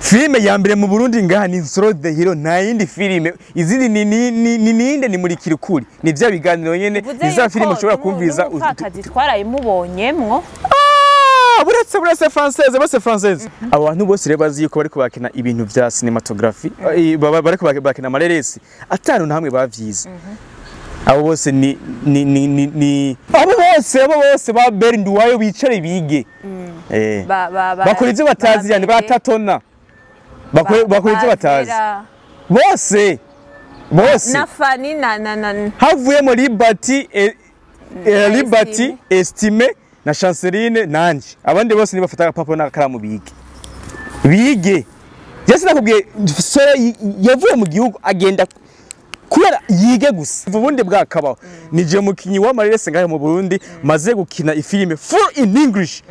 Filime ya mbere mu Burundi ngaha ni Nsoro the Hero, nta yindi filime. Izindi ni ninde ni muri kirukuri. Ni vya biganiro nyene, ni za filime ushobora kumviza. Umupfakazi twarayimubonyemwo. Buretse buretse française, bose française. Abantu bose rero bazi yuko bariko bakina ibintu vya cinematography, bariko bakina amareresi atanu na hamwe bavyize. Abo bose ni abo bose ba Bernduwayo bicare bige. Bakora ivyo batazi, yani batatona. Bakora ivyo batazi. Bose bose. Na Fani na havuyemo Liberty, Liberty, Estime na Chanceline nanje. Abandi bose nibafata agapapuro n'akaramu bige. Bige. Jese nakubwiye sore yavuye mu gihugu agenda kubera yige gusa. Ubundi bwakabaho. Nije mukinyi w'amarerese ngahe mu Burundi maze gukina ifilime full in English,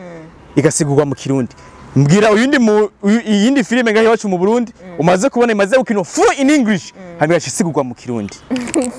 igasigurwa mu Kirundi. Mbwira uyundi mu iyindi filime ngahe iwacu mu Burundi umaze kubona imaze gukina full in English, hanyuma igasigurwa mu Kirundi.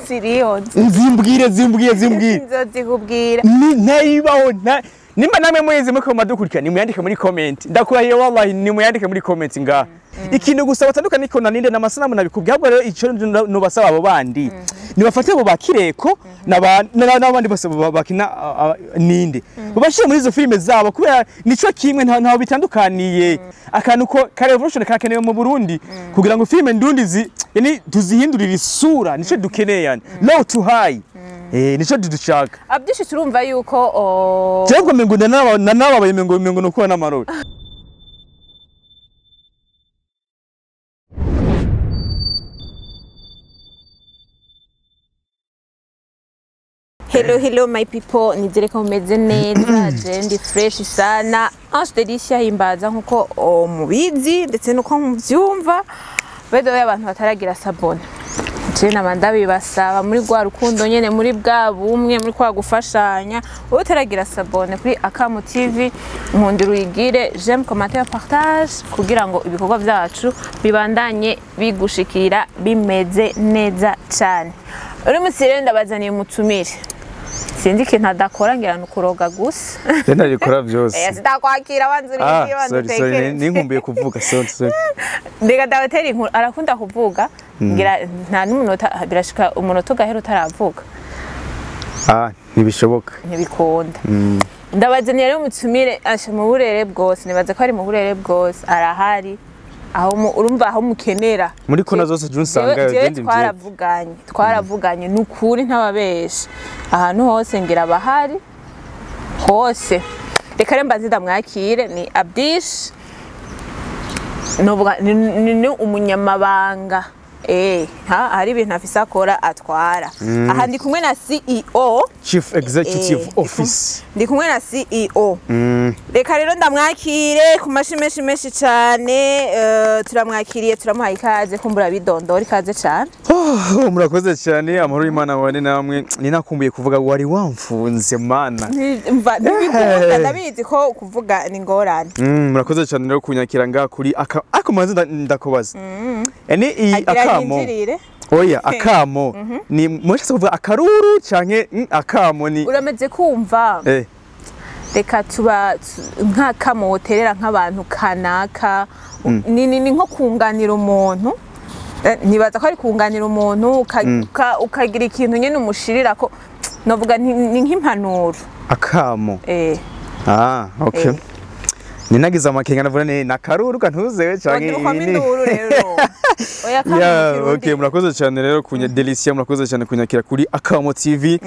Siriyo. Zimbwire, zimbwire, zimbwire. Nzozikubwira. Ni ntayibaho nta. Nimba namwe muyizi muko madukurikira, nimuyandike muri comment. Ndakurahiye, wallahi, nimuyandike muri comment ngaha. Ikintu gusa batandukanye niko naninde n'amasanamu nabikubwiye. Ahubwo rero ico nobasaba, abo bandi nibafate abo bakireko n'abandi bose bakina ninde, babashire muri izo filime zabo, kubera nico kimwe, ntaho bitandukaniye. Akantu ko ka revolution karakenewe mu Burundi kugira ngo filime ndundi yani tuzihindurire isura. Nico dukeneye, yani low to high, nico dushaka. Abyinshi turumva yuko Cyangwa mengo nanababaye, mengo nuko n'amarori. Hello, hello my people, nizere ko mumeze neza. Je ndi fresh sana. Ange Delicia himbaza nkuko mubizi ndetse nuko muvyumva. By the way, abantu bataragira s'abonner, je nama ndabibasaba muri rwa rukundo nyene, muri bwa bumwe, muri kwa gufashanya. Wowe utaragira s'abonner kuri Akamu TV, nkundira uyigire, j'aime, commentaire, partage, kugira ngo ibikorwa vyacu bibandanye bigushikira bimeze neza cyane. Uri munsi rero ndabazaniye umutumire, sinzi ikintu adakora, ngira ni ukuroga gusa. Je ndabikora byose. Sitakwakira, wanze uri wanze Sorry, sorry. utekereze. Ninkumbuye kuvuga, sorry, sorry. Ndeka ndabatera inkuru, arakunda kuvuga, ngira nta n'umunota birashika umunota ugahera utaravuga. Ah, ntibishoboka. Ntibikunda. Ndabazaniye rero umutumire asha mu burere bwose, nibaza ko ari mu burere bwose arahari, aho urumva aho mukenera. Muri kona zose je usanga Jewe genda imvye. Twaravuganye, ni ukuri ntababesha, ahantu hose ngira abahari hose. Reka rero mbanze ndamwakire, ni Abdish, novuga ni umunyamabanga, ha hari ibintu afise akora atwara. Aha ndi kumwe na CEO. Chief Executive Office. Ndi kumwe na CEO. Reka rero ndamwakire ku mashi menshi menshi cyane. Turamwakiriye, turamuhaye ikaze, kumbura bidondora, ikaze cyane. Oh, murakoze cyane, amahoro y'Imana bane namwe. Ninakumbuye kuvuga, wari wamfunze mana. Mva ntibikunda, ndabizi ko kuvuga ni ingorane. Murakoze cyane rero kunyakira ngaha kuri aka ako manze ndakubaza. Eni iyi Agira Akamo. yinjirire. Oya, Akamo ni mwese kuvuga akaruru canke Akamo ni Urameze kumva. Reka tuba nk'akamo woterera nk'abantu kanaka, ni nko kunganira umuntu. Nibaza ko ari kunganira umuntu, ukagira ikintu nyine umushirira ko novuga ni nk'impanuro. Akamo. Ah, okay. Ninagize amakenga, navuga ni nakaruru kantuzewe canke Wagira ukwama iyi ni induru rero. Oya, akamo mu Kirundi. Okay, murakoze cyane rero kunya Delicia, murakoze cyane kunyakira kuri Akamo TV.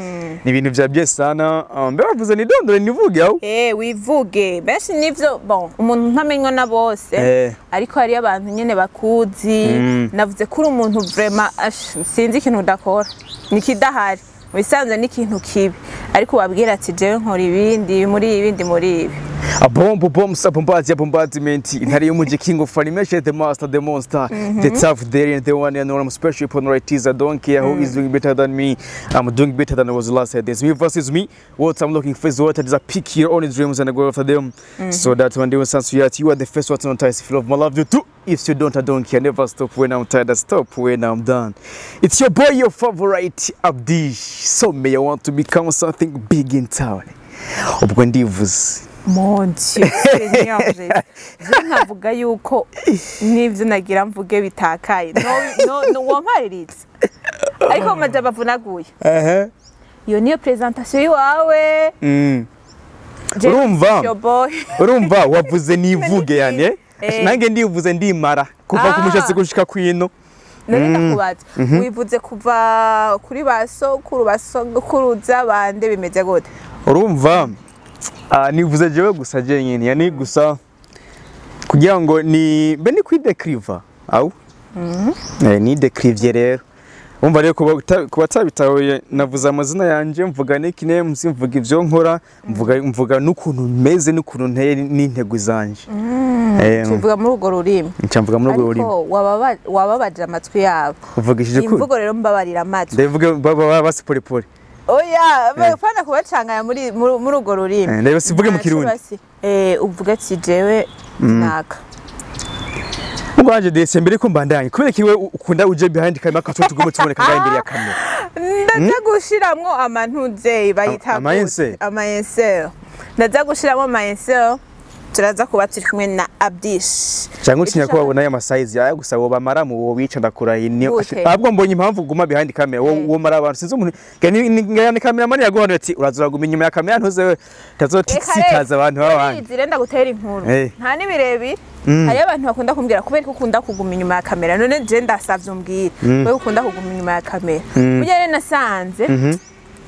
Ni ibintu vya bien sana. Mbe bavuze ni dondore nivuge aho. Wivuge benshi nivyo, bon, umuntu ntamenywa na bose, ariko hariyo abantu nyene bakuzi. Navuze ko uri umuntu vraiment sinzi ikintu udakora, nikidahari mu bisanzwe n'ikintu kibi, ariko wabwira ati jewe nkora ibindi muri ibindi muri ibi. A bomb bomb sa bombardment bombardment intare y'umuji, king of animation, the master, the monster, the tough, the the one and only special upon right is. I don't care who is doing better than me, I'm doing better than I was last year. There's me versus me. What I'm looking for is what is a pick your own dreams and go after them, so that when they will sense you are the first one to notice. If you love my love you too. If you don't, I don't care. Never stop when I'm tired, I stop when I'm done. It's your boy, your favorite Abdi. So may I want to become something big in town. Ubwo ndivuze. Mon Dieu Seigneur Jésus, je nkavuga yuko n'ivyo nagira mvuge bitakaye. No, no, no, wampariritse ariko mu majambo avunaguye. Iyo niyo présentation yiwawe. Urumva? Your boy. Urumva wavuze nivuge yani, eh? Eh. Nange ndivuze ndimara kuva ku mushatsi gushika kwino. None ndakubaza, wivuze kuva kuri ba sokuru, ba sokuruza bande, bimeze gute? Urumva, nivuze jewe gusa jenyine, yani gusa kugira ngo ni mbe ni kwidekriva au ni décrivye rero. Umva rero, kuba atabitahuye, navuze amazina yanje, mvuga nicknames, mvuga ivyo nkora, mvuga n'ukuntu meze n'ukuntu nteye n'intego zanje. Tuvuga muri urwo rurimi. Nca mvuga muri urwo rurimi. Ariko wababaje amatwi yabo. Uvugishije kuri Imvugo rero, mbabarira amatwi. Ndavuga basi pole pole. Oya, bafana kubacanganya muri urwo rurimi. Ndabona sivuge mu Ntaco. Kirundi. Basi. Uvuga ati jewe naka. Ubwo waje dese mbere ko mbandanye, kubera kiwe ukunda uje behind camera ko tugume tuboneka ngaho imbere ya kamera. Ndaza gushiramwo amantuze bayita Ama gute? insert? Ama insert. Ndaza gushiramwo ama insert, turaza kuba turi kumwe na Abdish. Cyangwa utinya ko babona aya masayizi aya gusa, wo bamara mu wo bica, ndakurahiye ni Gute? Ahubwo mbonye impamvu uguma behind camera, wo mara abantu. Sinzi umuntu ni cameraman yaguhanuye ati uraza uraguma inyuma ya kamera, ntuze tazotitsitaza abantu babandi. Urabizi rero, ndagutera inkuru. Nta n'ibirebi. Hariyo abantu bakunda kumbwira kubera ko ukunda kuguma inyuma ya kamera. None je ndasavye umbwire, wewe ukunda kuguma inyuma ya kamera, burya rero nasanze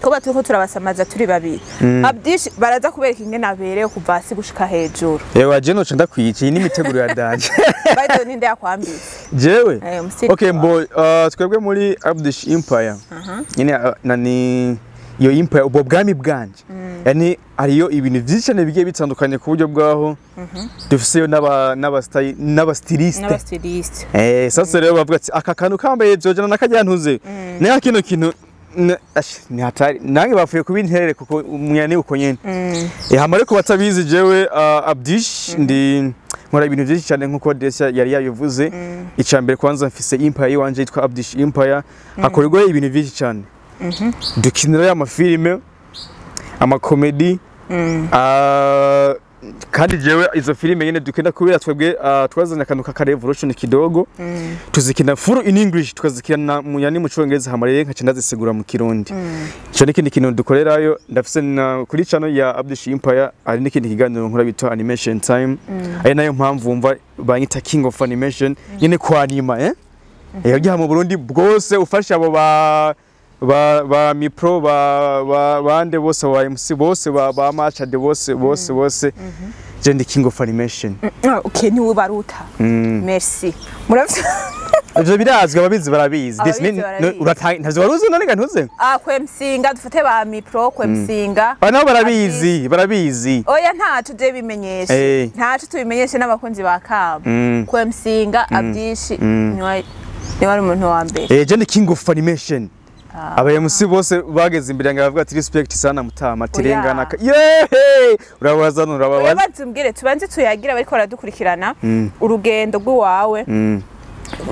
kuba turiko turabasamaza turi babiri. Abdish baraza kubereka ingene aberewe kuva hasi gushika hejuru. Ewa, je noca ndakwica, iyi ni imiteguro ya danje. By the way, ninde yakwambitse? Jewe? Umusirikare. Okay, mbo twebwe muri Abdish Empire nyine, nani iyo empire, ubwo bwami bwanje, yani hariyo ibintu byinshi cyane bigiye bitandukanye, ku buryo bwaho dufiseyo n'aba styliste. N'aba styliste. Sasa rero bavuga ati aka kantu kambaye byojana nakajya ntuze nayo kino kintu ni hatari, nange bapfuye kubinterere kuko umwanya ni uko nyene. Hama ariko batabizi, jewe Abdish ndi nkora ibintu byinshi cyane nkuko Desia yari yabivuze. Icya mbere kwanza, mfise empire yiwanje yitwa Abdish Empire, hakorerwa ibintu byinshi cyane. Dukinira y'amafilime, amakomedi, kandi jewe izo filime nyene dukina, kubera twebwe twazanye akantu ka revolution kidogo, tuzikina full in English, tukazikina mu yani mu Cyongereza, hama rero nkaca ndazisigura mu Kirundi. Ico ni ikindi kintu dukorerayo. Ndafise na kuri channel ya Abdish Empire hari n'ikindi kiganiro nkora bita Animation Time, ari nayo mpamvu wumva banyita King of Animation nyene, kwanima yagiye mu Burundi bwose, ufasha abo ba Mipro, ba bande bose, ba MC bose, ba Machade bose bose bose, je ndi King of Animation. Ah, okay, niwe baruta. Merci, muravyo. Ivyo birazwi, ababizi barabizi. Ababizi barabizi. Ntavyo waruzi none ga ntuze? Ah, kwemsinga, dufate ba Mipro kwemsinga. Aba nabo barabizi, barabizi. Oya, ntaco je bimenyeshe. Ntaco tubimenyeshe n'abakunzi ba kama. Kwemsinga Abdishi niwe ari umuntu wa mbere. Je ndi King of Animation. Aba MC bose bageze imbere yanjye bavuga ati respect sana mutama, tirengana. Yeee, urabaza Oya, urababaza. Bazumbwire, tubanze tuyagira bariko baradukurikirana urugendo rw'iwawe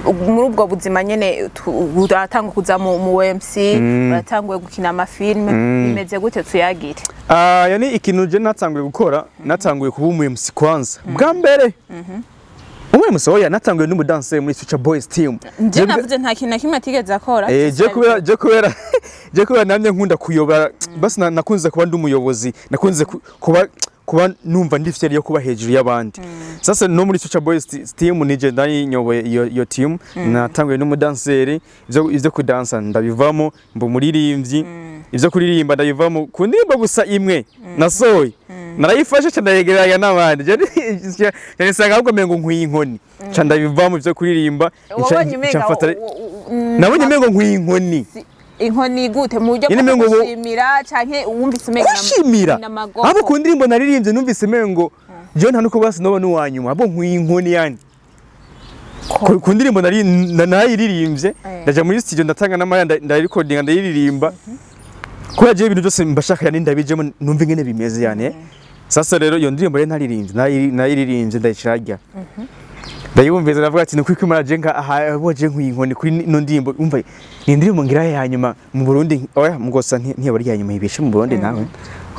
muri ubwo buzima nyene. Uratanga kuza mu MC, uratanguye gukina amafilme, bimeze gute? Tuyagire. Ah, yani ikintu je natanguye gukora, natanguye kuba umu MC kwanza. Bwa mbere. Umu MC, oya, natanguye n'umudanser muri Future Boys Team. Nje navuze nta kintu na kimwe atigeze akora. Je kubera namye nkunda kuyobora, basi nakunze kuba ndi umuyobozi, nakunze kuba numva ndi fier yo kuba hejuru y'abandi. Sasa no muri Future Boys Team nije ndayinyoboye iyo team. Natanguye n'umudanseri, ivyo kudansa ndabivamo, mba umuririmbyi, ivyo kuririmba ndabivamo ku ndirimbo gusa imwe nasohoye. Narayifashe ca ndayegeranya n'abandi. Je nsanga ahubwo mengo nkwiye inkoni. Ca ndabivamo ivyo kuririmba. Wabonye nca umenga Nabonye umengo nkwiye inkoni. Inkoni gute? Mu buryo Nyene bwo umengo gushimira canke wumvise umenga Kushimira n'amagoko? Abo ku ndirimbo naririmbye numvise umengo jewe nta nuko basi noba n'uwanyuma, abo nkwiye inkoni yani. Ku ndirimbo nari narayiririmbye, ndaja muri studio, ndatanga n'amaya, ndayirecordinga, ndayiririmba, kubera jewe ibintu byose mbashaka yani ndabijemo, numva ingene bimeze yani. Sasa rero iyo ndirimbo rero naririmbye, nayiririmbye, ndayishirarya, ndayumviza, ndavuga ati nukuri kwimara je nka aha bo je nkwiye inkoni kuri ino ndirimbo. Umva, ni indirimbo ngira ya nyuma mu Burundi. Oya, mugosa ntiyaba ari iya nyuma ibishe mu Burundi nawe.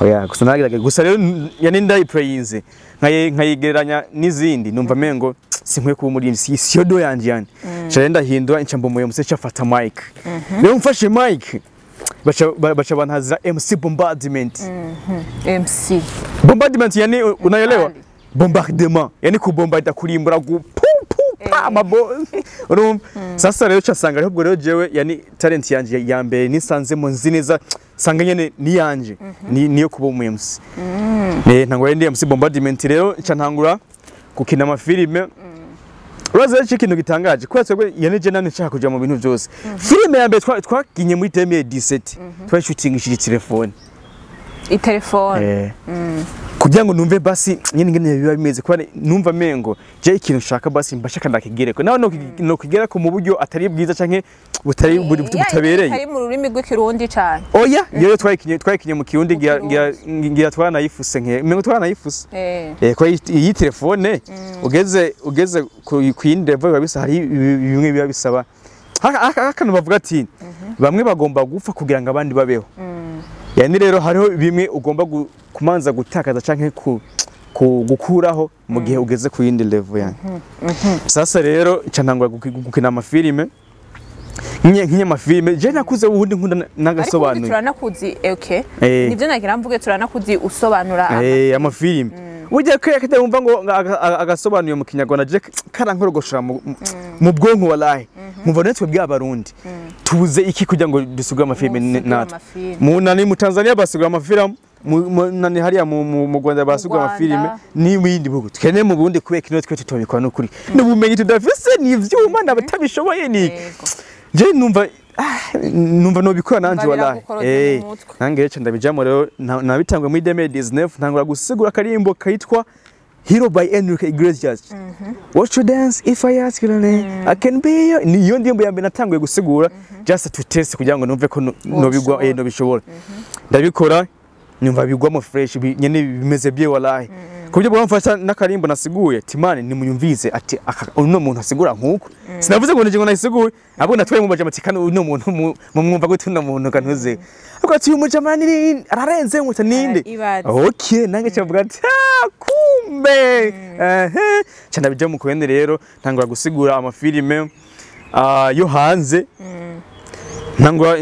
Oya, gusa nagerageje gusa rero yani ndayiplayinze nkayigereranya n'izindi, numva mengo sinkwiye kuba umuririmbyi, siyo do yanje. Yani nca ndahindura, nca mba umu MC, nca mic. Rero mfashe mic, baca bantaza MC Bombardment. MC Bombardment, yani unaelewa? Kali. Bombardement, yani kubombarda, kurimbura, gu pu pu pa mabo, urumva? Sasa rero casanga ahubwo rero jewe yani talent yanje ya mbere nisanzemo, nzi neza sanga nyene ni yanje, ni niyo kuba umu MC. Ntangura ndi MC Bombardment. Rero nca ntangura gukina amafilime. Urazi rero ikintu gitangaje, kubera twebwe yani je nane nshaka kuja mu bintu byose, filime ya mbere twakinye muri 2017 twashutingishije telefone. Itelefone. Kugira ngo numve basi nyine ngene biba bimeze, kuba numva mengo je ikintu nshaka basi mbashaka ndakigereko nawe no kigereko mu buryo atari bwiza canke butari butabereye. Kari mu rurimi rw'ikirundi cyane? Oya, iyo twayikinye mu Kirundi. Mu Ngira Kirundi. Ngira twaranayifuse, nke mengo twaranayifuse. Ko iyi telefone ugeze ku yindi level biba bisa, hari bimwe biba bisaba. Akantu bavuga ati bamwe bagomba gupfa kugira ngo abandi babeho. Yani rero hariho bimwe ugomba kumanza gutakaza canke ku gukuraho mu gihe ugeze ku yindi level. Yani sasa rero nca ntangura gukina amafilime, nkinye amafilime. Je nakuze ubundi nkunda Ariko ubundi n'agasobanuye. Turanakuzi, okay. Nibyo nagira mvuge, turanakuzi usobanura. Amafilime burya ko yakata wumva ngo agasobanuye mu Kinyarwanda, je karankorogoshora mu bwonko wallahi. Nkumva natwe bw'Abarundi tubuze iki kugira ngo dusigure amafilime? Musigure Natwe amafilime. mu nani, mu Tanzania basigura amafilime, nani hariya mu Rwanda basigura Rwanda. amafilime n'ibindi bihugu. Twene mu Burundi kubera kino twe tutobikora n'ukuri n'ubumenyi tudafise, ni ivyuma n'abatabishoboye ni je numva numva nobikora nanje Numva wallahi. biragukorotse mu mutwe. Nange rero ndabijamo. Rero nabitangwe muri 2019, ntangura gusigura akarimbo kitwa Hero by Enrique Iglesias. What you dance if I ask you name, I can be your. Niyo ndirimbo ya mbere natanguye gusigura just to test kugira ngo numve ko nobigwa, nobishobora. Ndabikora, nyumva bigwamo fresh, nyene bimeze bien wallahi. Ku buryo bwamfasha n'akarimbo nasiguye timane nimunyumvize ati uno muntu asigura nkuko. Sinavuze ngo nije ngo nayisiguye, ahubwo natwaye mu bajama ati kano uno muntu mumwumva gute uno muntu kantuze. Avuga ati uyu mujama ni ararenze nkuta ninde. Ibaze. Okay, nange cyavuga ati "Ah, kumbe ehe." Cyane bijya mu kwende rero ntangura gusigura amafilime yo hanze. Ntangura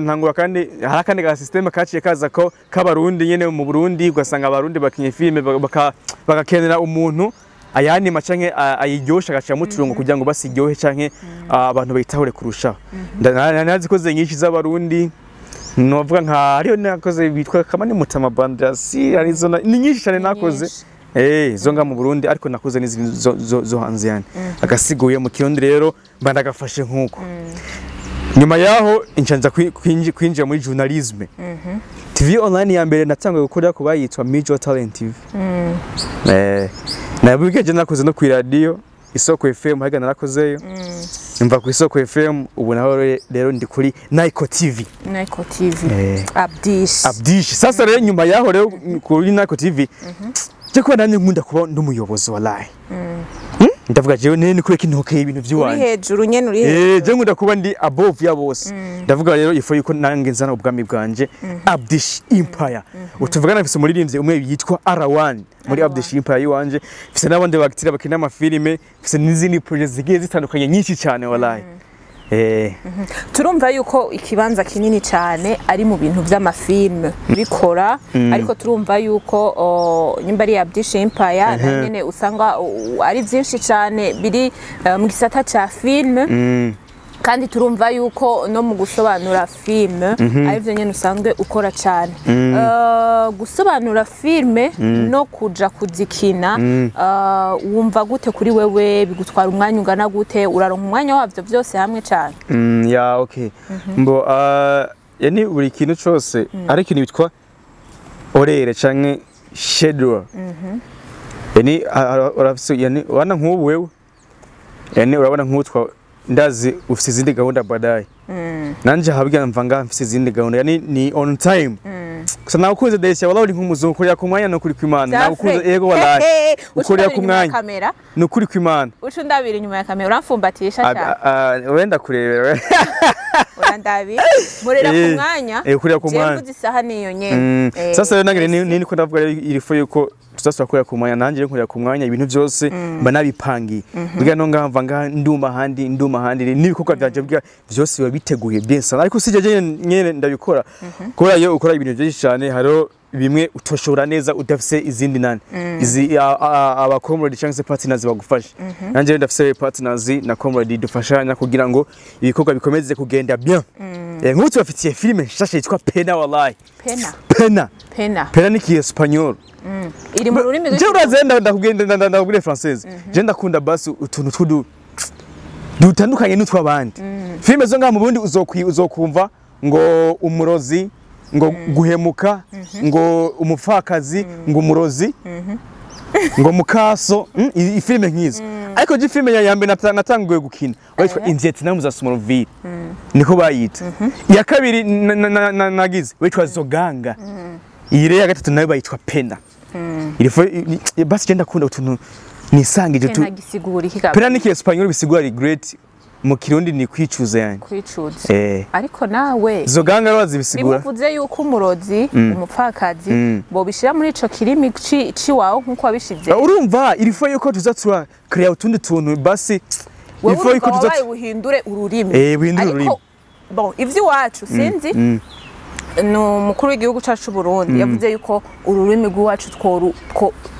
ntangura kandi hari akandi ga system kaciye kaza ko k'Abarundi nyene mu Burundi, ugasanga Abarundi bakinye filime bagakenera umuntu ayanima canke ayiryosha, agaciramo uturongo kugira ngo basiryohe canke abantu bayitahure kurushaho. Nazikoze nyinshi z'Abarundi, novuga nka hariyo nakoze bitwa Kamani Mutama Bandrasi, arizo ni nyinshi cyane nakoze. Nyinshi. Zo nga mu Burundi, ariko nakoze n'izindi zo hanze, yani agasiguye mu Kirundi rero mba ndagafashe nkuko. Nyuma yaho ncanza kwinjira muri journalisme. TV online ya mbere natanguye gukorera kuba yitwa Major Talent TV. Nabwiye nakoze no ku radio Isoko FM, haga narakozeyo. Mva ku Isoko FM, ubu naho rero ndi kuri Niko TV. Niko TV. Abdish. Abdish. Sasa rero nyuma yaho rero kuri Niko TV, je kuba nanjye nkunda kuba ndumuyobozi wallahi. Ndavuga jewe nene kubera intokeye ibintu Uri by'iwanje. hejuru nyene, uri hejuru. Je nkunda kuba ndi above ya bose. Ndavuga rero ifo yuko nange nzana ubwami bwanje, Abdish Empire. Utuvugana mfise umuririmbyi umwe yitwa R1 muri R1. Abdish Empire yiwanje. Mfise n'abandi bagitira bakina amafilime, mfise n'izindi projets zigiye zitandukanye nyinshi cyane wallahi. Turumva yuko ikibanza kinini cyane ari mu bintu by'amafilme bikora, ariko turumva yuko nyimba ari Abdish Empire na nyene usanga ari byinshi cyane biri mu gisata ca filme. Kandi turumva yuko no mu gusobanura filme ari byo nyene usanzwe ukora cyane. Gusobanura filme no kuja kuzikina, wumva gute kuri wewe? Bigutwara umwanya ungana gute? Uraronka umwanya wabyo byose hamwe cyane? Ya, okay. Mbo yani buri kintu cose ari ikintu bitwa horaire canke schedule. Yani urafise, yani wana nk'ubu wewe, yani urabona nk'ubu ndazi ufise izindi gahunda baadaye. Nanje habwa mva ngaha mfise izindi gahunda, yani ni on time. Gusa nakukunze Desha, wallahi uri nk'umuzungu, ukorera ku mwanya, nukuri kw'Imana. Nakukunze, yego wallahi. Ukorera ku mwanya. Kamera. Nukuri kw'Imana. Uca undabira inyuma ya kamera, uramfumbatisha cyane. Wenda kurebera. Murandabi murera ku mwanya. Kurira ku mwanya. Jewe isaha niyo nyene. Sasa rero nangire ni niko ndavuga rero iri fo yuko tuzasubira kurira ku mwanya, nanjye nkurira ku mwanya ibintu byose mba nabipangiye. Burya no ngahava ngaha nduma handi nduma handi n'ibikorwa byanje burya byose biba biteguye bien sana, ariko sije nyene ndabikora kubera iyo ukora ibintu byinshi cyane hariho bimwe utoshobora neza udafise izindi nani izi aba comrade cyangwa se partners bagufasha. Nanjye ndafise partners na comrade dufashanya kugira ngo ibikorwa bikomeze kugenda bien. Nk'ubu tubafitiye filime nshasha yitwa Pena, wallahi. Pena. Pena. Pena. Pena ni ki-espagnol. Iri mu rurimi Je uraze ndakubwira ndakubwira française. Je ndakunda basi utuntu tw'udu dutandukanye n'utw'abandi. Filime zo ngaha mu Burundi uzokumva ngo umurozi, ngo guhemuka, ngo umupfakazi, ngo umurozi, ngo mukaso, ifilime nk'izo. Ariko je filime ya mbere natanguye gukina witwa Invietnam za Smallville, niko bayita. Iya kabiri nagize witwa Zoganga. Iyi rero ya gatatu nayo bayitwa Pena. Irifo basi je ndakunda utuntu nisangije tu. Pena gisigura iki Pena ni ki-espagnol bisigura regret, mu Kirundi ni kwicuza yani. Kwicuza. Ariko nawe Zoganga bazi bisigura. Bimuvuze yuko umurozi, umupfakazi bobishira muri ico kirimi ciwawe nkuko wabishize. Urumva irifo yuko tuzatura create utundi tuntu basi irifo yuko tuzatura buhindure ururimi. Buhindure ururimi. Bon, ivy'iwacu sinzi. Ni umukuru w'igihugu cacu Burundi yavuze yuko ururimi rw'iwacu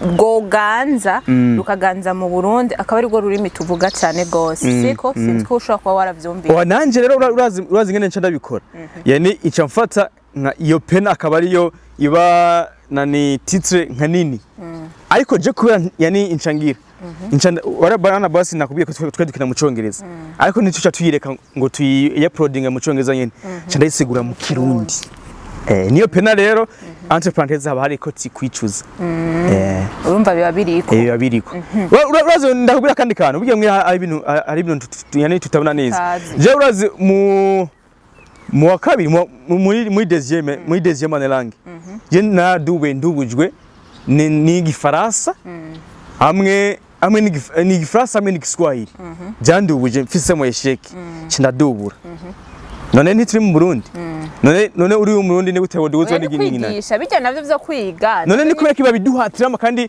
rwoganza rukaganza mu Burundi, akaba ari rwo rurimi tuvuga cyane gose. Siko sinzi ko ushobora kuba waravyumvise. Oya nanje rero urazi ngene nca ndabikora. Yani ica mfata nka iyo Pena akaba ariyo iba nani titre nka nini. Ariko je kubera yani incangira. Warabana basi nakubwiye ko twe dukina mu Congereza. Ariko nico tuyireka ngo tuyi uploadinga mu Congereza nyene. Nca ndayisigura mu Kirundi. Niyo Pena rero entre parenthèses haba hariko tikwicuza. Urumva biba biriko. Biba biriko. Urazi ndakubwira kandi kantu burya mwe hari ibintu yani tutabona neza. Je urazi mu wa kabiri muri deuxième année langue. Je naduwe ndubujwe ni igifaransa hamwe ni igifaransa hamwe n'igiswahili. Byandubuje mfise mu esheki ndadubura. None ntituri mu Burundi. None uri mu Burundi ni gute woduzwa n'igina. Kwigisha bijya navyo vyo kwiga. None ni kubera kiba biduhatiramo kandi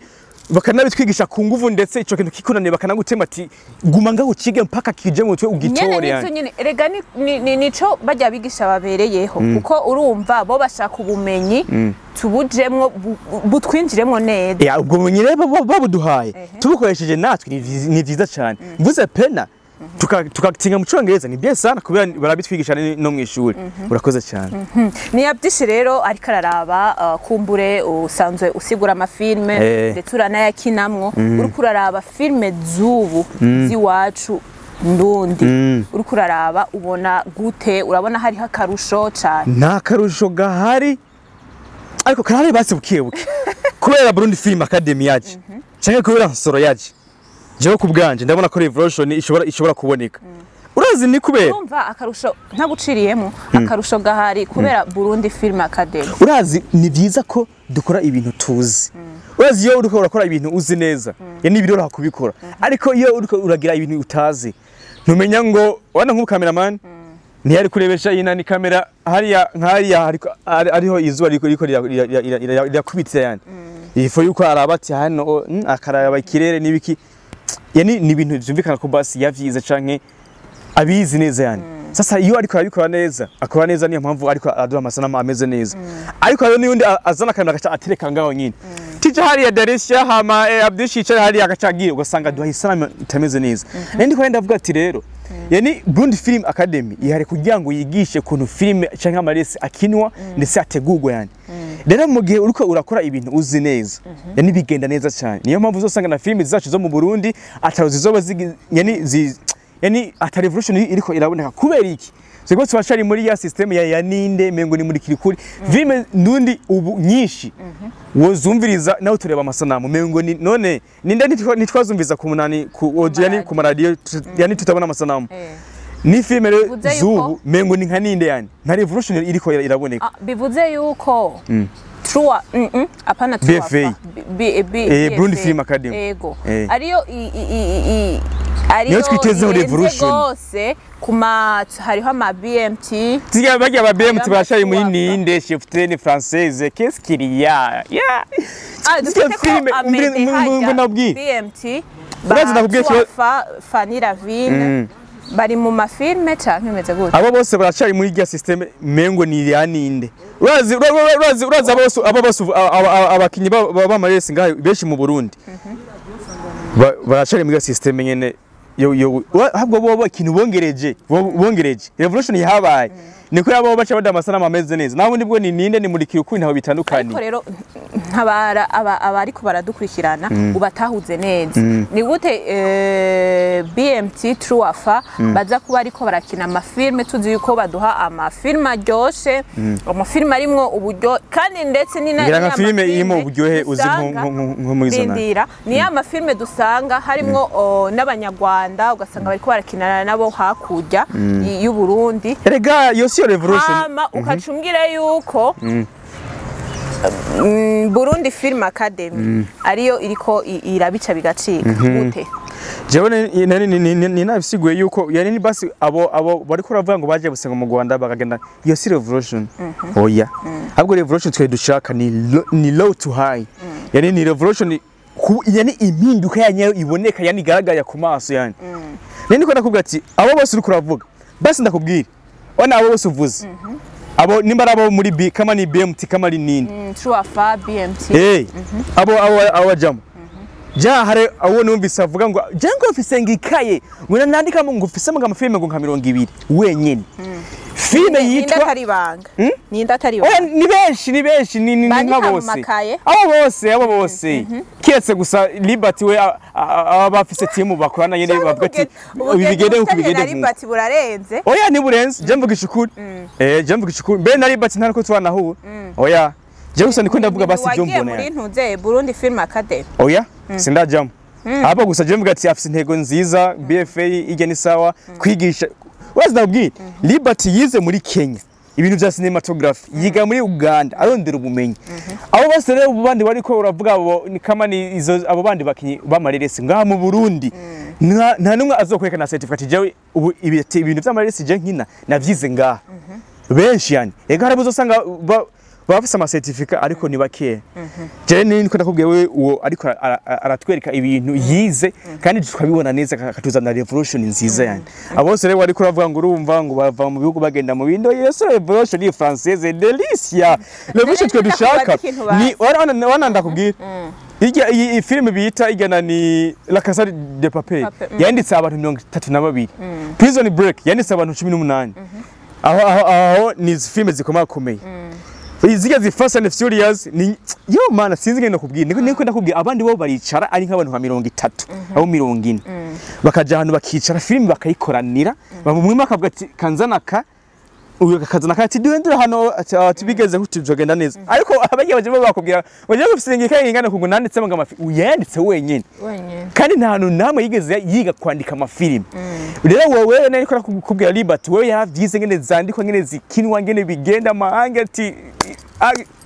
bakanabitwigisha ku nguvu, ndetse ico kintu kikunaniye bakanagutema ati guma ngaho ukige mpaka kije mu twe ugitore yani. Nyene erega ni nico bajya bigisha babereyeho kuko urumva bo bashaka ubumenyi tubujemwo butwinjiremwo neza. Ya ubwo bumenyi rero babuduhaye tubukoresheje natwe ni vyiza cyane. Mvuze Pena tukatinga mu Congereza ni bien sana kubera barabitwigisha no mu ishuri. Urakoze cyane. Ni yabyishe rero ariko araraba kumbure usanzwe usigura amafilme ndetse uranayakinamwo, uriko uraraba filme z'ubu ziwacu ndundi, uriko uraraba ubona gute? Urabona hariho akarusho cyane? Nta karusho gahari, ariko karahari basi bukebuke kubera Burundi Film Academy yaje canke kubera Nsoro yaje. Jewe kubganje ndabona ko revolution ishobora kuboneka. Urazi ni kubera urumva akarusho ntaguciriyemo akarusho gahari kubera Burundi Film Academy. Urazi ni vyiza ko dukora ibintu tuzi. Urazi iyo uriko urakora ibintu uzi neza yani biroroha kubikora, ariko iyo uriko uragira ibintu utazi ntumenya ngo wana nk'u cameraman ntiyari kurebesha inani kamera hariya nkariya ariho izuba riko rirakubitira yani. Ifo yuko arabati hano akaraba ikirere nibiki yani ni ibintu byumvikana ko basi yavyize canke abizi neza yani. Sasa iyo ariko arabikora neza akora neza, niyo mpamvu ariko aduha amasanamu ameze neza. Ariko hariyo n'undi azana kamera agaca atereka ngaho nyine. Tija hariya Darisha hama Abdishi yicara hariya agaca ugasanga aduha isanamu itameze neza. Nandi ko ndavuga ati rero yani Burundi Film Academy ihari kugira ngo yigishe kuntu film canke amaresi akinwa ndetse ategurwa yani. Rero mu gihe uriko urakora ibintu uzi neza yani bigenda neza cyane. Niyo mpamvu uzosanga na film zacu zo mu Burundi ataruzi zoba yani yani ata revolution iriko iraboneka kubera iki? Siko twashari muri ya system ya ninde mengo ni muri kirikuri. Filme ndundi ubu nyinshi wozumviriza nawe tureba amasanamu mengo ni none ninde nitwazumviza ku munani ku audio yani ku radio yani tutabona amasanamu. Ni filme zubu mengo ni nka ninde yani nta revolution iriko iraboneka. Bivuze yuko Trua apana Trua BFA. B, B, Burundi BFA. Film Academy. Ego. Ariyo ariyo Niyo twitezeho irenze revolution. gose kuma hariho ama BMT. Ziga bagiye ba BMT Hariho bashaye muri ama ninde cheftaine française, qu'est-ce qu'il y a? Yeah. Ah, Zirya dufite ko filime, Amede hajya ndabwiye. BMT Urazi ndakubwiye Fa Fanny Ravine bari mu mafilme canke bimeze gute? Abo bose baracari muri rya systeme mengo ni ya ninde. Urazi urazi abo bose abakinyi b'amaresi ngaho benshi mu Burundi. Baracari muri rya systeme nyene yo ahubwo bo ikintu bongereje revolution yahabaye. Niko yabo baca bada amasanamu ameze neza. Naho nibwo ni ninde ni murikira ukuri ntaho bitandukanye. Ariko rero ntabara abariko baradukurikirana ubatahuze neza. Ni gute BMT Truafa baza kuba ariko barakina amafilme, tuzi yuko baduha amafilme aryoshe, amafilme arimwo uburyo kandi ndetse ni ngira nka filme irimo uburyohe uzi nko muri zona. Rindira ni ya mafilme dusanga harimwo n'abanyarwanda ugasanga bariko barakinana nabo hakurya y'u Burundi. Erega yo si revolution. Hama ukacumbwira yuko Burundi Film Academy ariyo iriko irabica bigacika gute? Jewe ni nabisiguye yuko yani ni basi abo bariko ravuga ngo baje gusenga mu Rwanda bakagenda, iyo si revolution. Oya. Ahubwo revolution twe dushaka ni low to high. Yani ni revolution yani impinduka yanyayo iboneka yani igaragara ku maso yani. Nini ko ndakubwira ati abo bose uriko uravuga basi ndakubwira ona abo bose uvuze abo nimba abo muri B kama ni BMT kama ni nini Truafa BMT abo bajamo ja hare abo numvise avuga ngo je ngo mfise ngikaye ngo nandika ngo mfise ngo amafilme ngo nka 20 wenyene. Filme yitwa Ninda Taribanga. Ninda Taribanga. Oya ni benshi ni nka bose. Abo bose. Kiretse gusa Liberty we abafise team bakorana nyene bavuga ati bigende uko bigende. Liberty burarenze. Oya ni burenze. Je mvuga ishukuri. Je mvuga ishukuri. Mbe na Liberty ntariko twanahura. Oya. Je gusa niko ndavuga basi byo mbona. Wagiye muri ntuze Burundi Film Academy. Oya sindajamo. Abo gusa je mvuga ati afise intego nziza BFA ijya ni sawa kwigisha. Wazi Liberty yize muri Kenya ibintu bya cinematography, yiga muri Uganda arondera ubumenyi. Abo bose rero bandi bariko uravuga abo ni kama ni izo abo bandi bakinyi bamareresi ngaha mu Burundi nta numwe azokwerekana certificate jewe ubu ibintu by'amareresi je nkina navyize ngaha. Benshi yani ega hari buzosanga bafise ama certificate ariko ni bakeya. Je niko ndakubwiye we uwo ariko aratwereka ibintu yize kandi tukabibona neza akatuzana revolution nziza yani. Abo bose rero ariko uravuga ngo urumva ngo bava mu bihugu bagenda mu bindi, yesu revolution ni française delicia. Revolution twe dushaka ni wana ndakubwira ijya iyi filme bita igana ni La Casa de Papel yanditse abantu 32. Prison Break yanditse abantu 18. Aho ni filme zikomakomeye. Iziga zi Fast and Furious ni yo mana sinzi ngenda kubwira niko ndakubwira abandi bo baricara ari nk'abantu nka 30 abo 40 bakaja ahantu bakicara filme bakayikoranira bamwe bakavuga ati kanzanaka uyu akazana ati duhendura hano ati bigeze kutujogenda neza ariko abagiye baje bakubwira baje gufisinga ingana kungu nanditse ngo amafi uyanditse wenyine kandi nta hantu namwe yigeze yiga kwandika amafilime. Rero wowe nari ko nakubwira Liberty wewe yaravyize ngene zandikwa ngene zikinwa ngene bigenda amahanga ati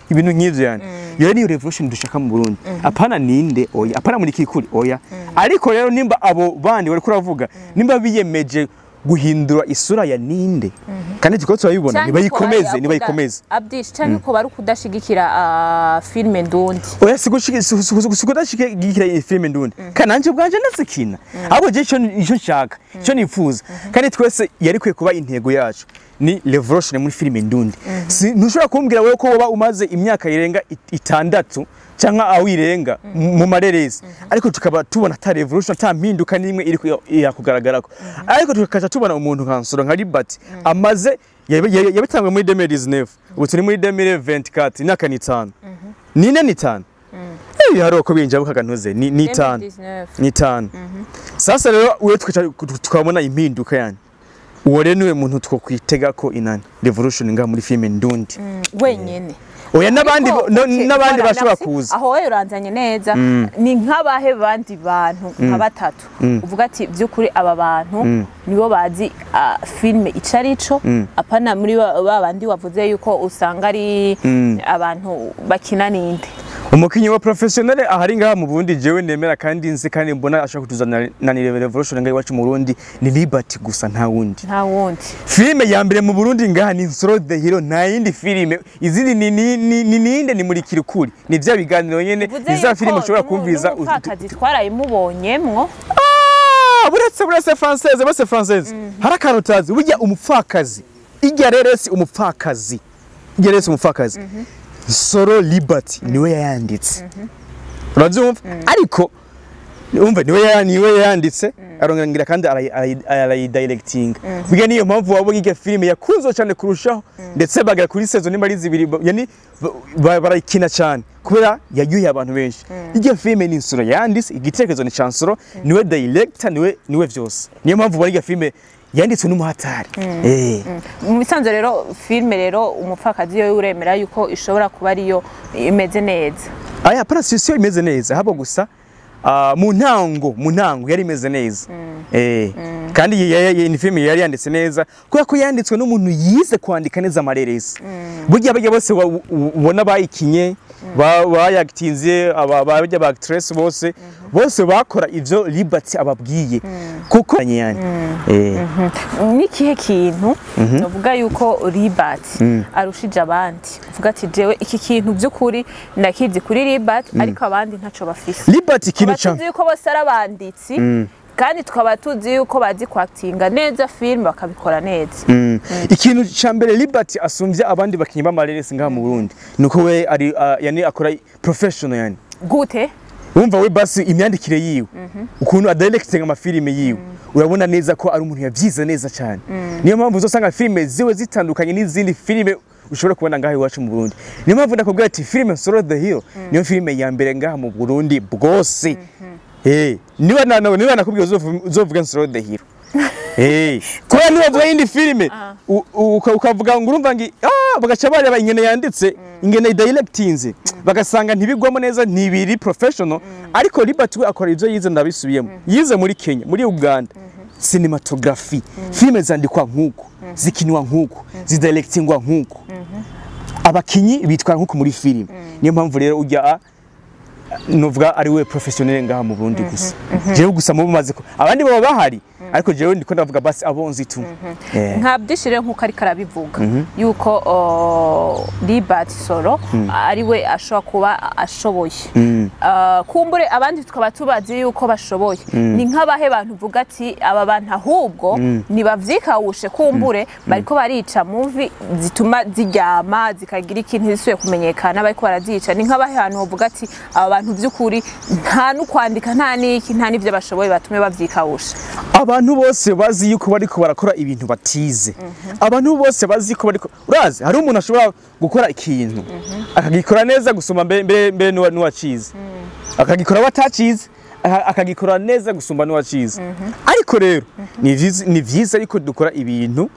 ibintu nk'ivyo yani. Yo ni revolution dushaka mu Burundi. Apana ninde oya, apana muri kikuri oya. Ariko rero nimba abo bandi bari kuravuga nimba biyemeje guhindura isura ya ninde kandi tuko turabibona nibayikomeze nibayikomeze Abdish cyangwa ko bari kudashigikira filme ndundi. Oya sikudashigikira filme ndundi kandi nanje ubwanje ndazikina ahubwo je ico nshaka ico nifuza kandi twese yari kwiye kuba intego yacu ni revolution muri filme ndundi. Ntushobora kumbwira wewe ko woba umaze imyaka irenga 6 cyangwa aho irenga mu marerezi ariko tukaba tubona ta revolution ta mpinduka nimwe iri yakugaragarako ariko tukaca tubona umuntu nka Nsoro nka Liberty amaze yabitangwe muri 2019 ubu turi muri 2024 imyaka ni 5 ni 4 ni 5 hari uko binjira bukagantuze ni 5 ni 5. Sasa rero wewe tukabona impinduka yani uwo rero niwe muntu twokwitega ko inani revolution nga muri filme ndundi wenyene. Oya, n'abandi n'abandi bashobora kuza. Aho wewe uranzanye neza. Ni nk'abahe bandi bantu nka batatu uvuga ati by'ukuri aba bantu nibo bazi filme ico arico, apana muri ba bandi wavuze yuko usanga ari abantu bakina ninde? Umukinyi wa professionnel ahari ngaha mu Burundi jewe nemera kandi nzi kandi mbona ashaka kutuzanira revolution ngaha iwacu mu Burundi ni Liberty gusa, nta wundi. Nta wundi. Filime ya mbere mu Burundi ngaha ni Nsoro the Hero, nta yindi filime. Izindi ni ninde? Ni muri kirukuri, ni vya biganiro nyene, ni za filime ushobora kumviza. Umupfakazi twarayimubonyemwo. Buretse française, bose française. Hari akantu utazi burya, umupfakazi ijya rero si umupfakazi, ijya rero si umupfakazi. Nsoro Liberty niwe yayanditse, urabyumva? Ariko umva, niwe yayanditse, arongera kandi arayidirectinga. Burya niyo mpamvu wabonye irya filime yakunzwe cyane kurushaho, ndetse bagera kuri saison nimba ari zibiri, yani barayikina cyane kubera yaryoheye abantu benshi. Irya filime ni Nsoro yanditse, igitekerezo ni ca Nsoro, niwe director, niwe vyose. Niyo mpamvu ubona irya filime yanditswe n'umuhatari. Mu bisanzwe rero, filme rero umupfakazi yo uremera yuko ishobora kuba ariyo imeze neza? Aya pana, si imeze neza, ahubwo gusa mu ntango yari imeze neza. Kandi ni filime yari yanditse neza kubera ko yanditswe n'umuntu yize kwandika neza amareresi. Burya bajya bose ubona bayikinye, bayagitinze, aba bajya ba actress bose bose bakora ivyo Liberty ababwiye kuko yani. N'ikihe kintu uvuga yuko Libert arushije abandi, uvuga ati jewe iki kintu by'ukuri ndakizi kuri Libert ariko abandi ntaco bafise? Liberty ikintu Tukaba ca tuzi yuko bose ari abanditsi, kandi tukaba tuzi yuko bazi kwakitinga neza filime, bakabikora neza. Ikintu ca mbere Liberty asumvye abandi bakinyi b'amareresi ngaha mu Burundi nuko we ari yani akora professional yani. Gute? Wumva, we basi imyandikire yiwe, ukuntu adirectinga amafilime yiwe, urabona neza ko ari umuntu yavyize neza cyane. Niyo mpamvu uzosanga filime ziwe zitandukanye n'izindi filime ushobora kubona ngaha iwacu mu Burundi. Niyo mpamvu ndakubwira ati filime Nsoro the Hero niyo filime ya mbere ngaha mu Burundi bwose. Niba nakubwiye uzovuga Nsoro the Hero. Kubera niba uvuga yindi filime ukavuga ngo urumva ngi bagaca bareba ingene yanditse, ingene directinze, bagasanga ntibigwamo neza, ntibiri professional. Ariko Liberty we akora ivyo yize, ndabisubiyemo, yize muri Kenya, muri Uganda, cinematography. Filime zandikwa nkuko, zikinwa nkuko, zidirectingwa nkuko, abakinyi bitwara nkuko muri filime. Niyo mpamvu rero ujya nuvuga ari we professionnel ngaha mu Burundi gusa. Jewe gusa mu bumaze ko abandi baba bahari, ariko jewe ndiko ndavuga basi abonzi tu. Nka byishire nkuko ariko arabivuga yuko Libert Soro ari we ashobora kuba ashoboye. Kumbure abandi tukaba tubazi yuko bashoboye, ni nk'abahe bantu uvuga ati aba bantu ahubwo nibavyikawushe, kumbure bariko barica movie zituma ziryama zikagira ikintu zisuye kumenyekana, bariko barazica? Ni nk'abahe bantu uvuga ati aba bantu by'ukuri nta n'ukwandika, nta n'iki, nta n'ivyo bashoboye, batume bavyikawusha? Abantu bose bazi yuko bariko barakora ibintu batize, abantu bose bazi ko bariko, urazi hari umuntu ashobora gukora ikintu akagikora neza gusumba mbere n'uwacize, akagikora batacize, akagikora neza gusumba n'uwacize. Ariko rero ni vyiza ariko dukora ibintu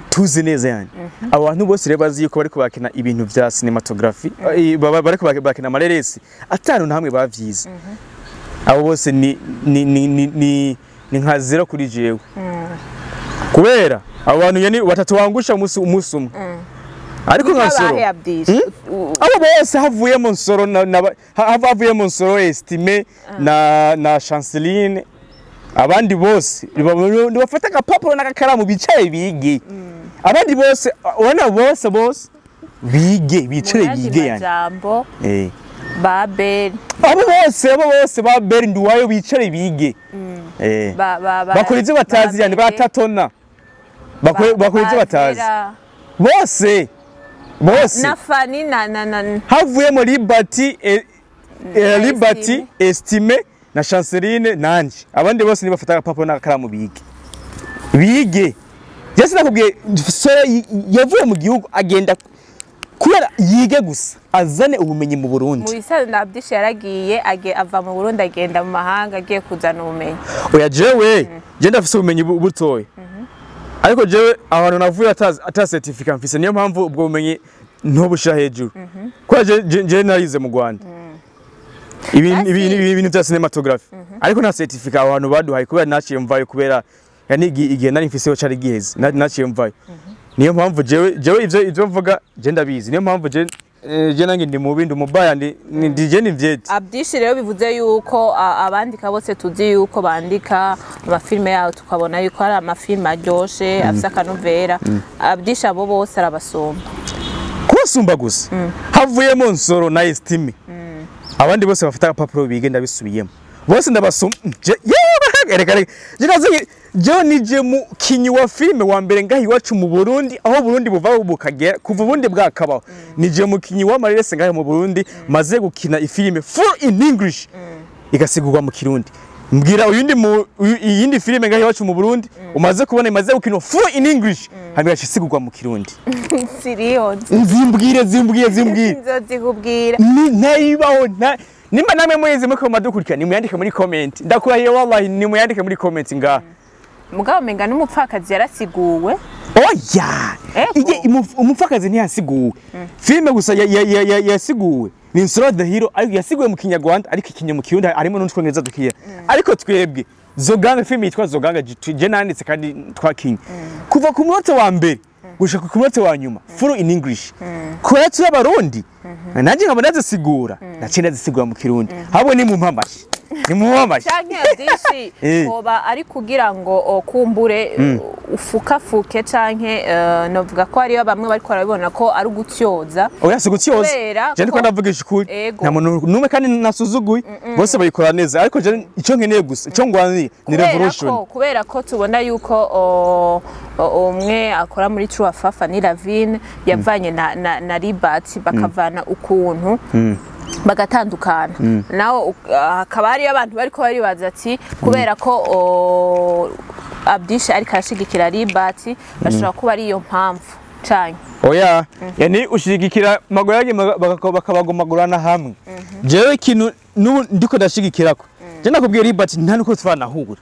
tuzi neza. Yani abo bantu bose rero bazi yuko bariko bakina ibintu vya cinematography, bariko bakina amareresi atanu na hamwe bavyize, abo bose ni nka zero kuri jewe, kubera abo bantu yani batatu wangusha umunsi umwe. Ariko nka Nsoro Nk'abahe, Abdisha? Abo bose havuyemo Nsoro na havuyemo Nsoro, Estime na Chanceline, abandi bose bafata agapapuro n'agakaramu bicaye bige. Abandi bose ubona bose bige, bicare Mu yandi bige yani. majambo, ba Beri? Abo bose ba Beri Nduwayo bicare bige. Ba Bakora ivyo batazi yani. ba Bere, Batatona bakora ivyo ba batazi. Vera, Bose bose. Na Fani na Havuyemo Liberty, na Liberty, Estime na Chanceline nanje, abandi bose nibafata agapapuro n'agakaramu bige bige. Jese nakubwiye so yavuye mu gihugu agenda kubera yige gusa, azane ubumenyi mu Mu Burundi. bisanzwe na Abdisha yaragiye ava mu Burundi agenda mu mahanga agiye kuzana ubumenyi. Oya, jewe je ndafise ubumenyi butoya, ariko jewe ahantu navuye ata certificate mfise, niyo mpamvu ubwo bumenyi Ntobushira hejuru kubera je narize mu Rwanda ibintu bya cinematography, ariko nta certificate aho hantu baduhaye kubera naciye mvayo, kubera yani igihe nari mfiseho cari giheze, naciye mvayo. Niyo mpamvu jewe ivyo mvuga je ndabizi. Niyo mpamvu je nange ndi mubi, ndi umubaya, ndi je ni vyeti. Abdishi rero bivuze yuko abandika bose tuzi yuko bandika amafilme yabo, tukabona yuko ari amafilme aryoshe, afise akanovera. Abdishi abo bose arabasumba? Kubasumba gusa havuyemo Nsoro na Estime, abandi bose bafite agapapuro bige, ndabisubiyemo, bose ndabasumba. Yewe, reka reka, je nazi jewe nije mukinyi wa filime wa mbere ngaha iwacu mu Burundi, aho Burundi buva bukagera, kuva ubundi bwakabaho, nije mukinyi wa marese ngaha mu Burundi maze gukina ifilime full in English igasigurwa mu Kirundi. Mbwira uyundi mu iyindi filime ngaha iwacu mu Burundi umaze kubona imaze gukina full in English hanyuma igasigurwa mu Kirundi. Siriyo. Zimbwire, zimbwire, zimbwire. Nzozikubwira. Ni ntayibaho. Nta nimba namwe muyizi muko madukurikira, nimuyandike muri comment. Ndakurahiye wallahi, nimuyandike muri comment ngaha. Mugabo menga n'umupfakazi yarasiguwe. Oya. Ego. Ige umupfakazi ntiyasiguwe. Filime gusa yasiguwe ni Nsoro the Hero, ariko yasiguwe mu Kinyarwanda, ariko ikinye mu Kirundi harimo n'utwongereza dukiya. Ariko twebwe Zoganga, filime yitwa Zoganga, je nanditse kandi twakinye, kuva ku munota wa mbere gushika ku munota wa nyuma full in English. Kubera turi Abarundi, nanjye nkaba ndazisigura, naciye ndazisigura mu Kirundi. Ahubwo ni mu mpamashi, ni mu mpamashi. Canke Abdishi hoba ari kugira ngo kumbure ufukafuke, canke novuga ko hariyo bamwe bariko barabibona ko ari ugutyoza. Oya, si gutyoza. Kubera Je ndiko ndavugisha ukuri. Ego. Nta muntu numwe kandi nasuzuguye, bose bayikora neza, ariko je icyo nkeneye gusa, icyo ngwaniye ni Kubera revolution. Kubera ko tubona yuko umwe akora muri True Fafa ni Lavine yavanye na Libat, bakavana ukuntu bagatandukana naho, hakaba hariyo abantu bariko baribaza ati kubera ko Abdisha ariko arashigikira Libat, bashobora kuba ari iyo mpamvu canke? Oya, yani ushigikira magoyage bakabagomagurana hamwe. Jewe ikintu n'ubu ndiko ndashigikirako, je nakubwiye, Libert nta nuko twanahura.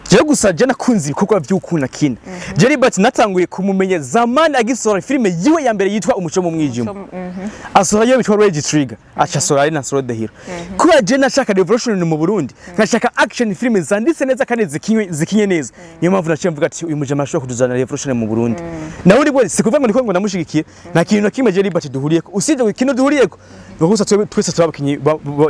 Jewe gusa je nakunze ibikorwa vy'ukuntu akina. Je Libert natanguye kumumenya zamani agisohora filime yiwe ya mbere yitwa Umuco mu Mwijima, asohora iyo bitwa Rage Trigger, aca asohora ari na Nsoro the Hero. Kubera je nashaka revolution mu Burundi, nkashaka action film zanditse neza kandi zikinye neza, niyo mpamvu naciye mvuga ati uyu mujama ashobora kutuzana revolution mu Burundi. Nawe uri bwo si kuvuga ngo ndiko ngo ndamushigikiye. Nta kintu na kimwe je Libert duhuriyeko, usibye ikintu duhuriyeko ni uko gusa twese turabakinyi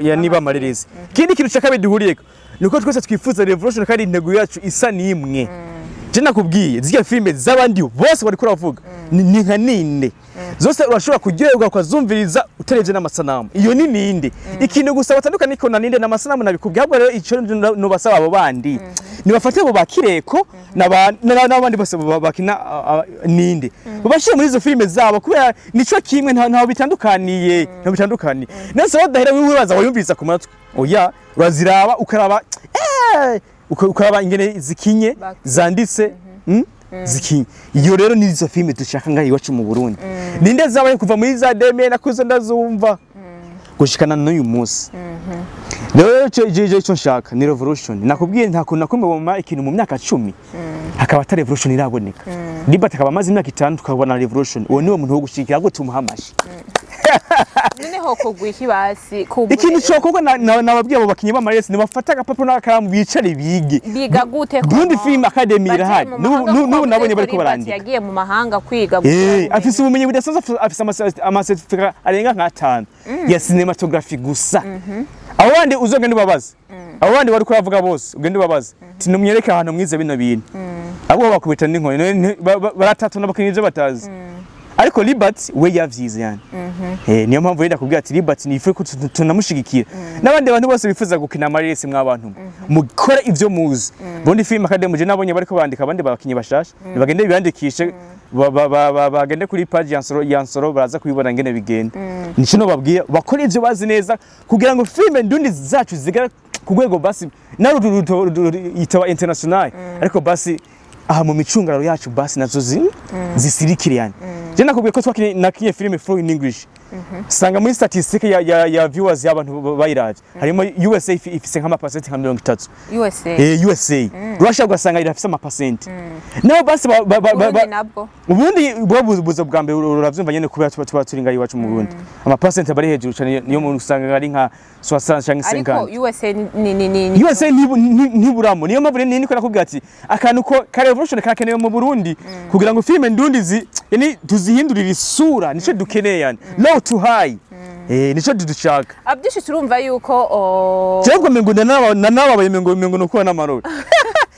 yani bamarerezi. Ikindi kintu cya kabiri duhuriyeko ni uko twese twifuza revolution kandi intego yacu isa n'imwe. Je nakubwiye, zirya filime z'abandi bose bariko uravuga ni nka ninde zose urashobora kuryoherwa ukazumviriza utarebye n'amasanamu. Iyo ni ninde ikintu gusa batandukanye niko na ninde n'amasanamu nabikubwiye. Ahubwo rero ico nobasaba abo bandi, nibafate abo bakireko n'abandi bose bakina ninde, babashyire muri izo filime zabo, kubera nico kimwe, ntaho bitandukaniye, ntaho bitandukaniye. Nese badahera wibaza wayumviriza ku matwi? Oya, uraziraba ukaraba, ukaraba ingene zikinye, zanditse, zikinye. Iyo rero ni izo filime dushaka ngaha iwacu mu Burundi. Ninde zabaye kuva muri za deme nakuze ndazumva gushikana n'uyu munsi. Rero ico ico nshaka ni revolution. Nakubwiye, nta kuntu nakumwe boma ikintu mu myaka 10 hakaba ata revolution iraboneka. Libert akaba amaze imyaka 5 tukabona revolution, uwo niwo muntu wo gushikira ngo tumuha amashi. Noneho kugwa iki basi kumbure? Ikintu cokorwa, nababwiye, abo bakinyi b'amaresi nibafata agapapuro n'akaramu bicare bige. Biga gute? Burundi Film Academy irahari. N'ubu nabonye bariko barandika. Yagiye mu mahanga kwiga. Afise ubumenyi budasanzwe, afise amacertificat arenga nk'atanu ya cinematography gusa. Abo bandi uzogenda ubabaze, abo bandi bariko baravuga bose, ugende ubabaze ati numwereke ahantu mwize bino bintu, abo bakubita n'inkoni. None baratatu n'abakinyi ivyo batazi. Ariko Libert we yavyize yani. Niyo mpamvu yenda kubwira ati Libert ni ife ko tunamushigikira n'abandi bantu bose bifuza gukina amaresi. Mw'abantu mukora ivyo muzi, Burundi Film Academy, je nabonye bariko bandika abandi bakinyi bashasha, bagende bibandikishe, bagende kuri page ya Nsoro, ya Nsoro, baraza kubibona ngene bigenda. Nico no babwiye, bakora ivyo bazi neza kugira ngo filime ndundi zacu zigera ku rwego basi naru yitaba international, ariko basi aha mu micungararo yacu basi nazo zisirikire yani. Je nakubwiye ko twakinye, nakinye filime full in English. Sanga muri statistique ya viewers y'abantu bayiravye harimo USA ifise nk'ama percent nka 30. USA. USA. Russia ugasanga irafise ama percent. Naho basi Uburundi nabwo? Ubundi bwo buza bwa mbere, uravyumva nyene, kubera tuba turi ngaho iwacu mu Burundi. Ama percent aba ari hejuru cane, niyo muntu usanga ari nka 60 canke Ariko 50. USA ni USA ntiburamo. Niyo mpamvu niko nakubwira ati akantu ko ka revolution karakenewe mu Burundi kugira ngo filime ndundi yani tuzihindurire isura. Nico dukeneye, yani low to high, nico dushaka. Abyinshi turumva yuko Cyangwa mengo nanababaye, mengo nuko n'amarori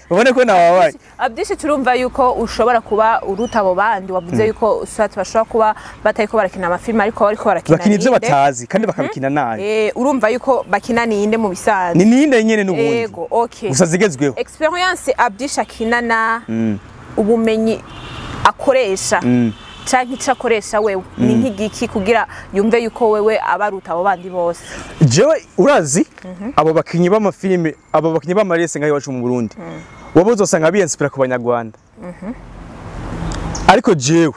ubone ko nababaye. Abyinshi turumva yuko ushobora kuba uruta abo bandi wavuze yuko soit bashobora kuba batariko barakina amafilime, ariko bariko barakina Bakina ivyo ninde. batazi kandi bakabikina nabi. Urumva yuko bakina ninde mu bisanzwe? Ni ninde nyene n'ubundi. Ego, okay. Gusa zigezweho. Experience Abdisha akinana, ubumenyi akoresha canke ico akoresha wewe ni nk'igiki kugira yumve yuko wewe abaruta abo bandi bose? Jewe urazi abo bakinyi b'amafilime, abo bakinyi b'amarese ngaho iwacu mu Burundi, wowe uzosanga biyinspira ku Banyarwanda, ariko jewe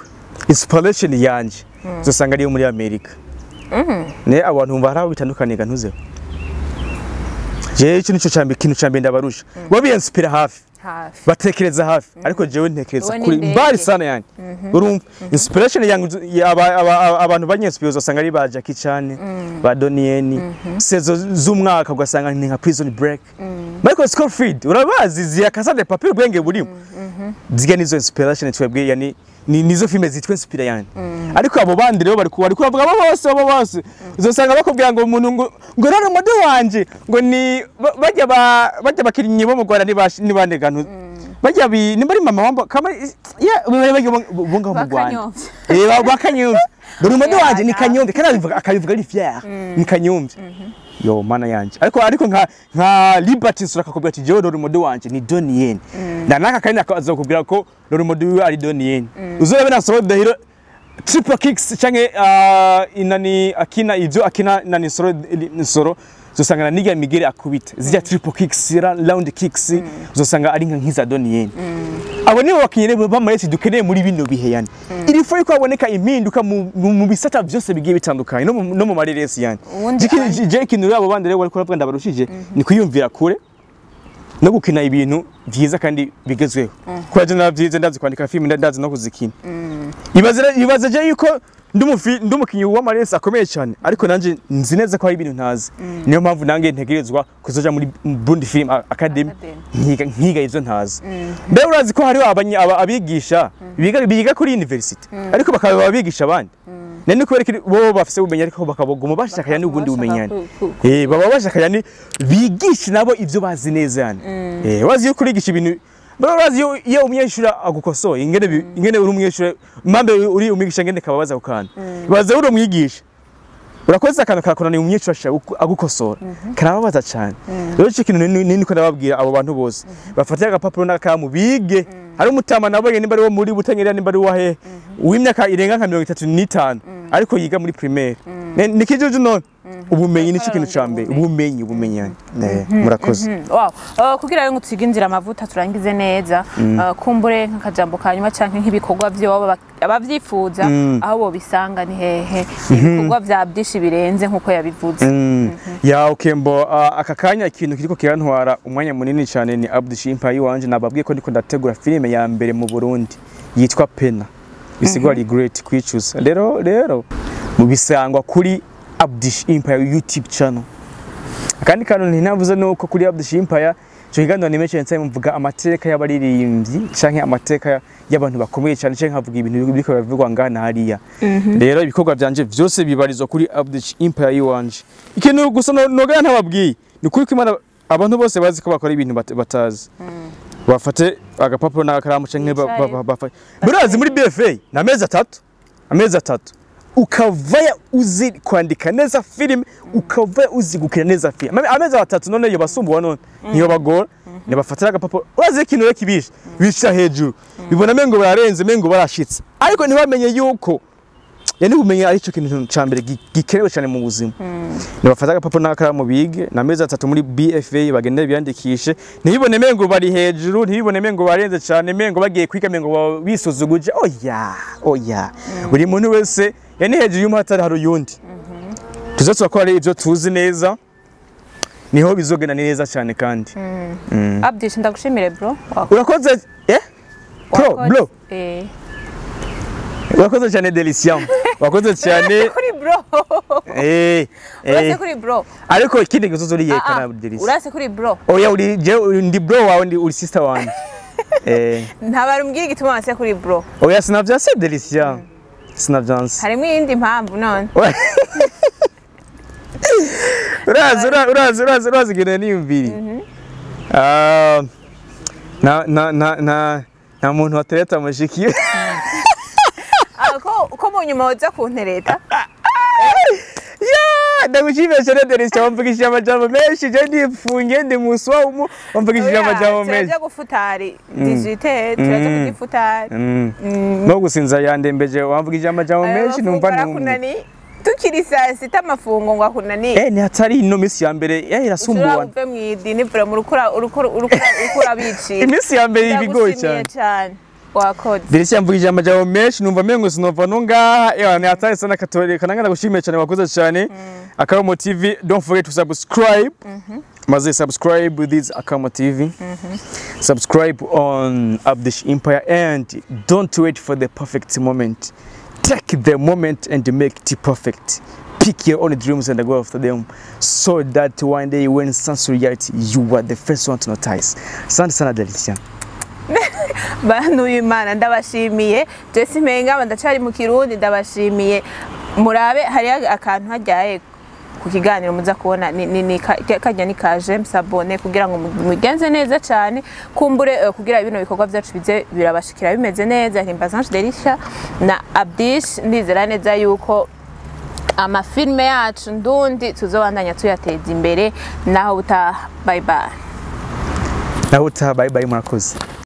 inspiration yanje uzosanga ariyo muri Amerika. Ne abantu bumva hari aho bitandukaniye ga ntuzeho. Jewe ico nico cambe, ikintu cambe ndabarusha, bo biyinspira hafi, hafi, batekereza hafi, ariko jewe ntekereza Wowe ni kuri indege. Mbali sana yani. Urumva inspiration yangu abantu banyinspira uzosanga ari ba Jackie Chan, ba Donnie Yen. Saison z'umwaka ugasanga ni nka Prison Break, Michael Scofield, urabazi ziya Casa de Papel, ubwenge burimo ziga. Nizo inspiration twebwe, yani ni nizo filme zitwa inspira yani. Ariko abo bandi rero bari kubavuga abo bose uzosanga bakubwira ngo umuntu ngo rero model wanje ngo ni bajya bakinnyi bo mu Rwanda, ni bande gantu bajya bi nimba ari mama wambo kama ya bajya bo ngaho mu Rwanda. Bakanyomvya. Bakanyomvya. Dore model wanje ni Yeah, Kanyomvya, kandi akabivuga ari fier, ni Kanyomvya. Yo mana yanje, ariko nka Liberty Sura akakubwira ati jewe role model wanje ni Donnie Yen, na naka kandi akazokubwira ko role model wiwe ari Donnie Yen. Uzorabe na Soro the Hero, triple kicks canke inani akina, ivyo akina nani Soro Nsoro, uzosanga na niga migere akubita zijya triple kicks, round kicks, uzosanga ari nka nkiza Donnie Yen. Abo nibo bakinyi rero b'amaresi dukeneye muri bino bihe. Yani iri fo yuko haboneka impinduka mu bisata byose bigiye bitandukanye, no mu mareresi yani. Ubundi Je ikintu rero abo bandi rero bariko baravuga ndabarushije ni kwiyumvira kure no gukina ibintu vyiza kandi bigezweho, kubera je naravyize, ndazi kwandika filime, ndazi no kuzikina. Ibaze je yuko ndi umukinyi w'amaresi akomeye cyane, ariko nanje nzi neza ko hari ibintu ntazi. Niyo mpamvu nange ntegerezwa kuzoja muri Burundi Film Academy, Academy. nkiga ivyo ntazi. Mbere urazi ko hariho abigisha biga kuri university, ariko bakaba abigisha abandi. None kubera ko bo bafise ubumenyi, ariko bakabaguma bashaka yani ubundi Bashaka bumenyi yani. Baba bashaka yani bigisha nabo ivyo bazi neza yani. Wazi yuko urigisha ibintu. Baba bazi iyo umunyeshuri agukosoye ingene ingene uri umunyeshuri mambe uri umwigisha ngene kababaza ku kantu. Baza uri umwigisha, urakoze akantu kakunaniye, umunyeshuri ashaka agukosora, karababaza cyane. Rero icyo kintu niko ndababwira abo bantu bose bafate agapapuro n'akaramu bige. Hari umutama nabonye, nimba ari wo muri Butanyerera, nimba ari uwahe, w'imyaka irenga nka 35, ariko yiga muri primaire. Ni kijuju none. Ubumenyi nicyo kintu ca mbere, ubumenyi yani. Murakoze. Wow. Kugira ngo tusige inzira amavuta turangize neza, kumbure nk'akajambo ka nyuma canke nk'ibikorwa vyo abavyifuza, aho bobisanga ni hehe, ibikorwa vya byinshi birenze nk'uko yabivuze? Ya, okay, mbo aka kanya ikintu kiriko kirantwara umwanya munini cyane ni Abdish Empire wanje. Nababwiye ko ndiko ndategura filime ya mbere mu Burundi yitwa Pena, bisigwa regret, kwicuza. Rero mubisangwa kuri Abdish Empire YouTube channel. Akandi kantu ntinavuze nuko kuri Abdish Empire ico kiganiro nimeshe nsanye mvuga amateka y'abaririmbyi canke amateka y'abantu bakomeye cyane, canke nkavuga ibintu biriko biravugwa ngaha na hariya. Rero ibikorwa vyanje vyose bibarizwa kuri Abdish Empire yiwanje. Ikintu gusa nogaya ntababwiye ni ukuri ko Imana abantu bose bazi ko bakora ibintu batazi bafate agapapuro n'agakaramu canke Bicare. Murazi muri BFA ni amezi 3, amezi 3 ukavaya uzi kwandika neza filime, ukavaya uzi gukina neza filime. Amezi 3 none yo basumbuwa, none niyo bagora nibafatira agapapuro. Urazi ikintu rero kibisha bisha hejuru, bibona mengo bararenze, mengo barashitse, ariko ntibamenye yuko yani ubumenyi ari cyo kintu ca mbere gikenewe cyane mu buzima. Nibafata agapapuro n'akaramu bige na mezi 3 muri BFA, bagende biyandikishe, ntibibone mengo bari hejuru, ntibibone mengo barenze cyane, mengo bagiye kwiga mengo baba bisuzuguje. Oya. Oya, buri muntu wese yani hejuru y'umuhatari hari uyundi. Tuze turakora ivyo tuzi neza, niho bizogenda neza cyane kandi. Abdish, ndagushimire bro. Urakoze bro, bro. Urakoze cyane Delicia. Urakoze cyane. Kuri bro. Urase kuri bro. Ariko ikindi gizozo uri yekana Delicia. Urase kuri bro. Oya, uri je ndi bro wawe, ndi uri sister wanje. Ntabarumbwira igituma wase kuri bro. Oya, sinavyanse Delicia. Sinavyanse. Harimo iyindi mpamvu none. Urazi urazi urazi urazi gena niyumviri. Na na na na nta muntu watereta amashiki. Ko mu nyuma woza kuntereta. Ya, ndagushimiye cyane Delicia, wamvugishije amajambo menshi, je ndifunge ndi muswa umu, wamvugishije amajambo menshi. Turaja gufutari 18, turaja kugifutari. No gusinza yandembeje, wamvugishije amajambo menshi numva numva. Tukiri saa sita amafungo ngo akunani. Ni hatari ino minsi ya mbere, irasumbuwa. Uve mu idini vura mu rukura urukura urukura bici. Iminsi ya mbere ibigoye cyane. Wakoze. Delicia, mvugije amajambo menshi numva mengo sinova no ngaha. Ni hatari sana katolika. Nanga ndagushimiye cyane, wakoze cyane. Akamo TV, don't forget to subscribe. Maze subscribe with this Akamo TV. Subscribe on Abdish Empire and don't wait for the perfect moment. Take the moment and make it perfect. Pick your own dreams and go after them, so that one day when sense reality, you are the first one to notice. Asante sana Delicia. Bantu b'Imana ndabashimiye. Jesse Menga ndacari mu Kirundi, ndabashimiye. Murabe hari akantu hajyaye ku kiganiro muza kubona ni kajya ni kaje msabone kugira ngo mugenze neza cyane, kumbure kugira bino bikorwa byacu bize birabashikira bimeze neza. Himbaza Ange Delicia na Abdish, ndizera neza yuko amafilme yacu ndundi tuzobandanya tuyateza imbere. Naho utaha, bye bye. Naho utaha, bye bye, murakoze.